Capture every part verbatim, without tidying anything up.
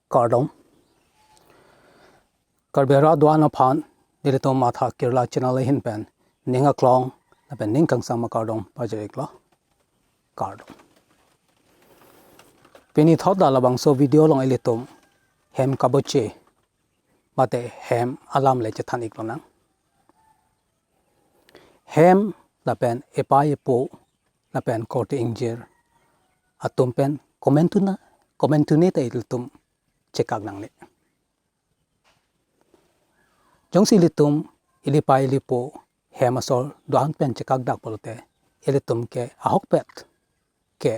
Kardom. Karbi arat do-an aphan nelitum Matha Kerala channel ahin pen ning aklong lapen ning kangsam akardom pajir-iklo. Kardom. Pini thot ta labangso video along ilitum hem kaboche mate hem alam le chethan-iklonang. Hem lapen epei epo lapen korte ingjir atum pen komantu na, komantu ne ta ilitum chekak nangne. Jongsi ilitum ilipei ilipo hem asor do-an pen chekak dak pulote ilitum ke ahokpet ke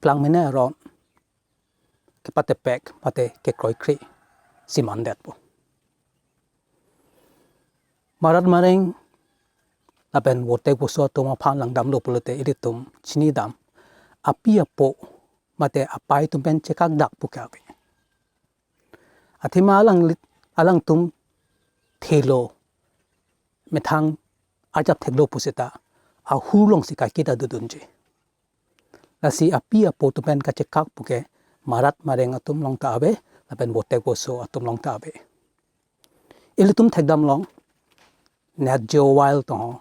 plangmena aron kepatepek mate kekroikre si mandetpo. Marat mareng lapen votek voso atum aphan langdamlo pulote ilitum chinidam api apo mate apei atum pen chekak dak pu ke ave. Athema alang lit-, alangtum thelo methang arjap theklo pusita ahur alongsi kaiketa dodunji. Lasi api apo atum pen kachekak pu ke marat mareng atum along ta ave lapen votek voso atum along ta ave. Ilitum thekdamlong Nat Geo Wild to ho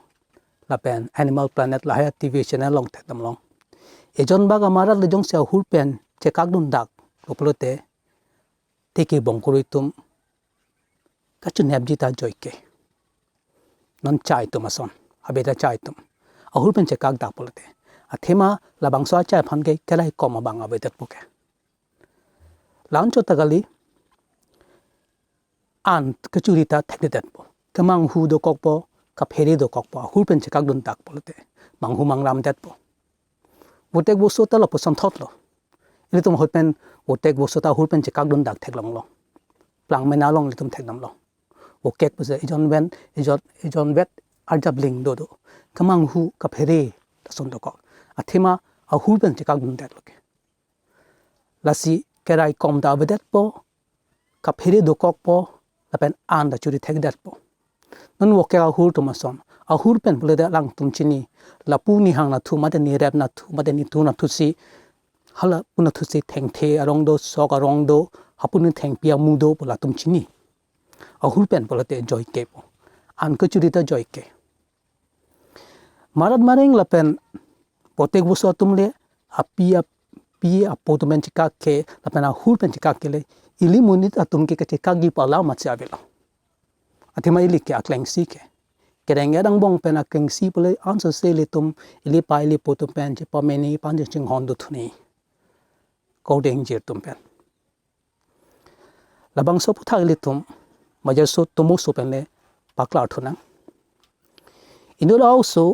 lapen Animal Planet lahai T V channel along thekdamlong. Ejon bak amarat le jongsi ahur pen chekakdun daklo pulote tiki bongkuru atum kachinep ji ta joike. Non chai atum ason, abeta chai atum ahur pen chekak dak pulote. Athema labangso achai aphan ke kerai kom abang avedetpo ke. La-anchot ta kali, an kachuri ta thekdetpo. Kemanghu dokokpo, kaphere dokokpo, ahur pen chekakdun dak pulote manghu mangramdetpo. Votek voso ta lapuson thotlo. Ilitum ahur pen votek voso ta ahur pen chekakdun dak theklonglo. Plangmena along ilitum thekdamlo. Vokek pusi ejon ven, ejon, ejon vet arjap ling dodo. Kemanghu kaphere lason dokok. Athema ahur pen chekakdundetlo ke. Lasi kerai kom ta avedetpo, kaphere dokokpo, lapen an ta churi thekdetpo. Non vokek ahur atum ason, ahur pen pulote alangtum chini, lapu nihang nathu mate nirep nathu mate nithu nathusi, hala pu nathusi thengthe arong do, sok arong do, hapu ni thengpi amu do pu latum chini. Ahur pen pulote joikepo. An kachuri ta joike. Marat mareng lapen votek voso atum le api api apo atum pen chekak ke lapen ahur pen chekak ke le ili monit atum ke kachekakji pu alam amatsi avelo. Athema ili ke aklengsi ke. Kereng-et angbong pen aklengsi pule ansose ilitum ilipei ilipo atum pen chepameni panje chinghon dothu ne. Korte ingjir atum pen. Labangso aputhak ilitum majerso tomoso pen le paklar thunang. Inut a-oso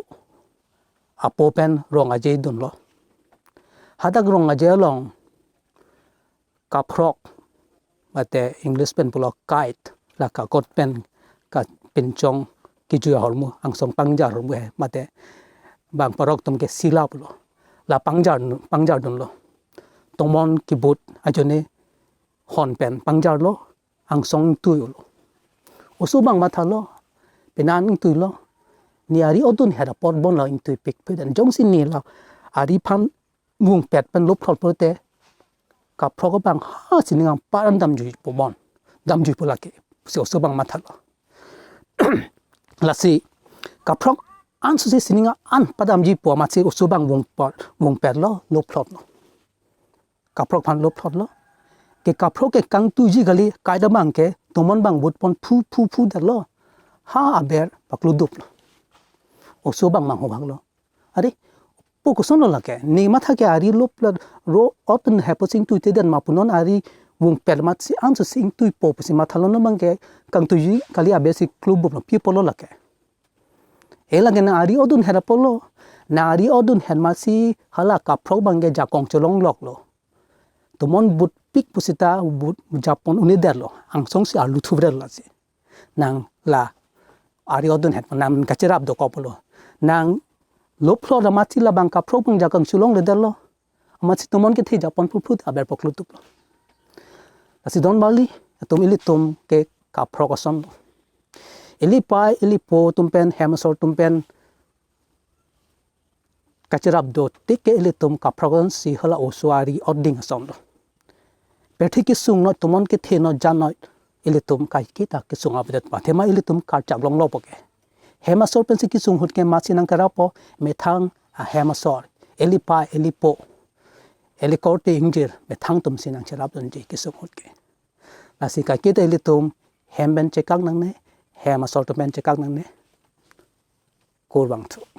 apo pen rong aje dunlo. Hadak rong aje along kaphrok mate English pen pulo kite la kakot pen kapinchong kejui ahormu angsong pangjar ahormu he mate bang parok atum ke sila pulo. La pangjar nu-, pangjar dunlo. Tomon kebut ajoine hon pen pangjarlo, angsong ingtuilo. Oso abang mathalo, penan ingtuilo. Ne ari odun her apot bon la ingtui pikpik dan jongsi ne la ari aphan vungpet pen lophlot pulote kaphrok abang ha sining an paran damjuipo bon. Damjuipo lake. Si oso abang mathalo. Lasi kaphrok ansose sining an padamjuipo amatsi oso abang vungpet, vungpetlo, lophlotlo. Kaphrok aphan lophlotlo. Ke kaphrok ke kangtuiji kali kite abang ke tomon abang vutpon phu phu phu detlo. Ha aber pakluduplo. Oso abang manghu haklo. Are, po kosonlo lake. Ne matha ke ari lophlot ro odun hepo si ingtuite den ma pu non ari vungpet amatsi ansose ingtuipo pusi mathalo non abang ke kangtuiji kali aber si klubuplo pi apotlo lake. E lake nang ari odun her apotlo. Nang ari odun her amatsi hala kaphrok abang ke jakong cholongloklo. Tomon vutpik pusita vut japon un-edetlo. Angsongsi arlu thuvretlo si. Nang la ari odun het nang kacherap dokok pulo. Nang lophlot amatsi labang kaphrok abang jakong cholongledetlo. Amatsi tomon kethe japon phutphut aber pakluduplo. Lasi don bali atum ilitum ke kaphrok asonlo. Ilipei ilipo atum pen hem asor atum pen kacherap do tik ke ilitum kaphrok asonsi hala oso ari oding asonlo. Pirthe kesung noi, tomon kethe noi, jan noi, ilitum kaiketa kesung avedet, athema ilitum karchak longlo po ke. Hem asor pensi kesung ahut ke masi nangkerappo, methang ahem asor, ili pa, ili po, ili korte ingjir, methang atumsi nangcherapdunji kesung ahut ke. Lasi kaiketa ilitum hem pen chekak nangne, hem asor atum pen chekak nangne. Kurvangthu.